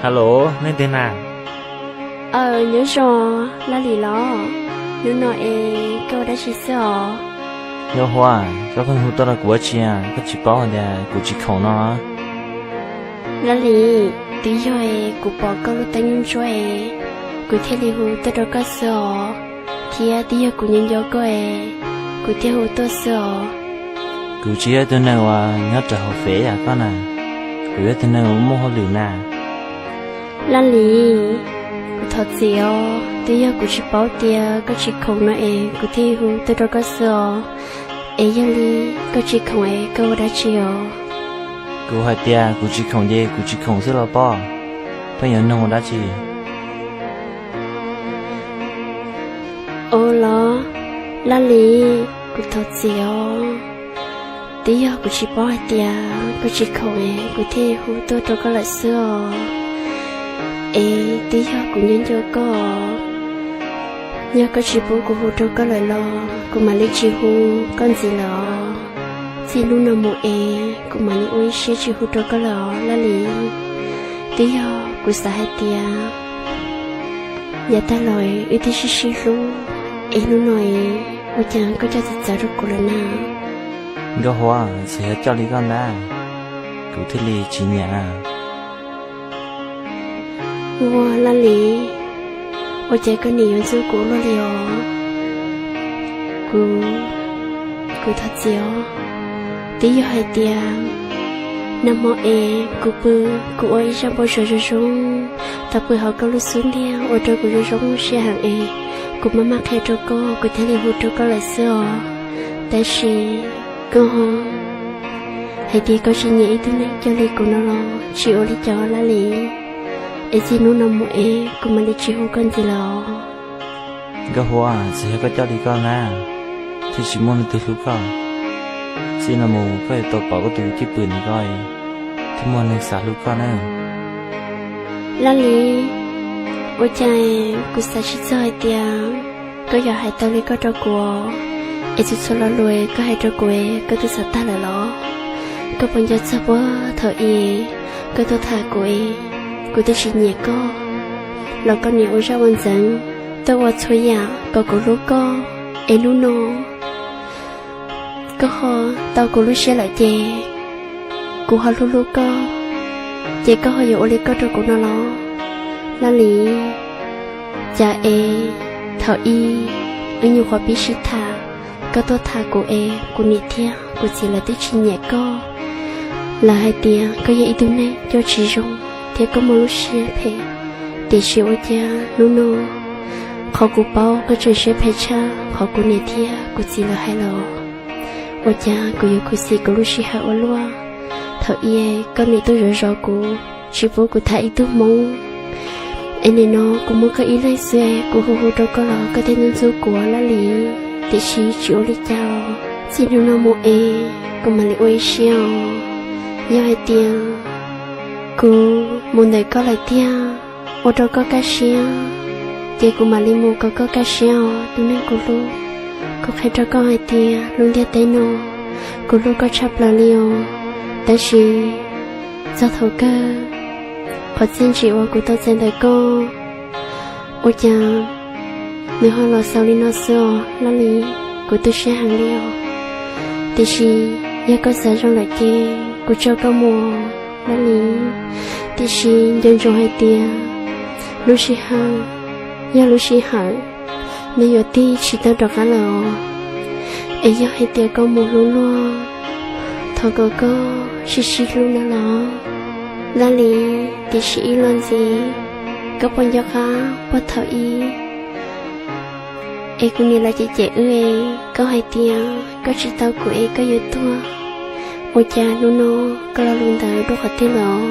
Alo, leej twg na? Aw, nyob zoo, Laj Lis los? Hnub no es koj ua dab tsi xwb os? Nkauj Huab, koj pheej hu tuaj rau kuv ua tsi a? Koj tsis paub hais tias kuv tsis khoom no? Laj Lis, twb yog es kuv pom koj lub teeb ntsuab es kuv thiaj li hu tuaj rau koj xwb os, thiab twb yog kuv nco nco koj es kuv thiaj hu tuaj xwb os. Kuv tsis yog ib tug neeg uas nyob rau hauv fem yam koj na, kuv yog ib tug neeg uas muaj hauj lwm na. Laj Lis, kuv thov txim os, twb yog kuv tsis paub tias koj tsis khoom no es kuv thiaj hu tuaj rau koj xwb os. Es yog li koj tsis khoom es koj ua dab tsi os? Kuv hais tias kuv tsis khoom ces kuv tsis khoom xwb los pob, pheej yuav nug ua dab tsi? Ua los, Laj Lis, kuv thov txim os, twb yog kuv tsis paub hais tias koj tsis khoom es kuv thiaj hu tuaj rau koj lawm xwb os. Es twb yog kuv nco nco koj, yog koj tsis pub kuv hu rau koj lawm los kuv mam li tsis hu koj ntxiv lawm os. Txij hnub no mus es kuv mam li ua ib siab tsis hu rau koj lawm os Laj Lis. Twb yog kuv xav hais tias yav tag los wb twb sib sib hlub, es hnub no es ua cas koj coj txawv txawv rau kuv lawm na? Nkauj Huab, txawm yog coj li koj ntag, kuv thiaj li tsis nyiam. Ua Laj Lis, ua cas koj nim yuav ntxub kuv ua luaj li os? Kuv, kuv thov txim os. Twb yog hais tias nag hmo es kuv pw, kuv ua ib zaj npau suav zoo zoo tau pw hauv koj lub xub ntiag ua rau kuv zoo zoo siab heev es kuv maj maj qhia rau koj, kuv thiaj li hu rau koj lawm xwb os. Tab sis koj ho hais tias koj tsis nyiam ib tug neeg coj li kuv no los tsis ua li cas Laj Lis. Es txij hnub no mus es kuv mam li tsis hu koj ntxiv lawm os. Nkauj Huab, txawm yog koj coj li koj na, thiaj tsis muaj leej twg hlub koj. Txij no mus koj yuav tau pom koj tus cwj pwm ntawm koj, thiaj muaj neeg xav hlub koj na. Laj Lis, ua cas kuv xav tsis txog hais tias koj yuav hais tau li koj rau kuv, es txhua txhua lo lus koj hais rau kuv koj twb xav tag lawm los? Koj puas nco txog puag thaum ub koj tuaj tham kuv es kuv twb tsis nyiam koj los koj nim ua zaj ua ntxeev tuaj ua txhua yam kom kuv hlub koj, es hnub no koj ho tau kuv lub siab lawm ces kuv ho hlub hlub koj, ces koj ho yuav ua li koj rau kuv no los? Laj Lis, cas es thaum ub wb nyuam qhuav pib sib tham, koj tuaj tham kuv es kuv niam thiab kuv txiv lawv twb tsis nyiam koj. Lawv hais tias koj yog ib tug neeg coj tsis zoo thiab koj muaj lub siab phem, tiam sis ua cas hnub no qhov kuv paub koj tseem siab phem tshaj qhov kuv niam thiab kuv txiv lawv hais los? Ua cas kuv yuav khuv xim kuv lub sij hawm ua luaj. Thaum ub koj niam tuaj zov zov kuv, tsis pub kuv tham ib tug hmoob, es nim no kuv muaj koj ib leeg xwb, kuv hu hu rau koj los koj thiaj ntxub ntxub kuv Laj Lis. Tiam sis tsis ua li cas, txij hnub no mus es kuv mam li ua ib siab os. Yog hais tias kuv mus ntawm koj lawm tiag, ua rau koj kaj siab, ces kuv mam li mus kom koj kaj siab os tus neeg kuv hlub. Kuv qhia rau koj hais tias lub ntiaj teb no kuv hlub koj tshaj plaws li os. Tab sis txog thaum kawg, qhov txiaj ntsim uas kuv tau txais ntawm koj, ua cas nws ho los xaus li no xwb os Laj Lis. Kuv tu siab heev li os. Tiam sis yog koj xav zoo lawm ces kuv tso koj mus, Laj Lis. Tiam sis nco ntsoov hais tias lub sij hawm yog lub sij hawm, nws yuav tig tsis tau rov qab lawm os. Es yog hais tias koj mus hlub luag, thov kom koj sib sib hlub no los, Laj Lis. Tiam sis ib los ntxiv, koj puas nco qab puag thaum ub es kuv niam lawv cem cem wb es koj hais tias koj tsis tau kuv es koj yuav tuag? Ua cas hnub no koj lo lus ntawd dua qhov twg los?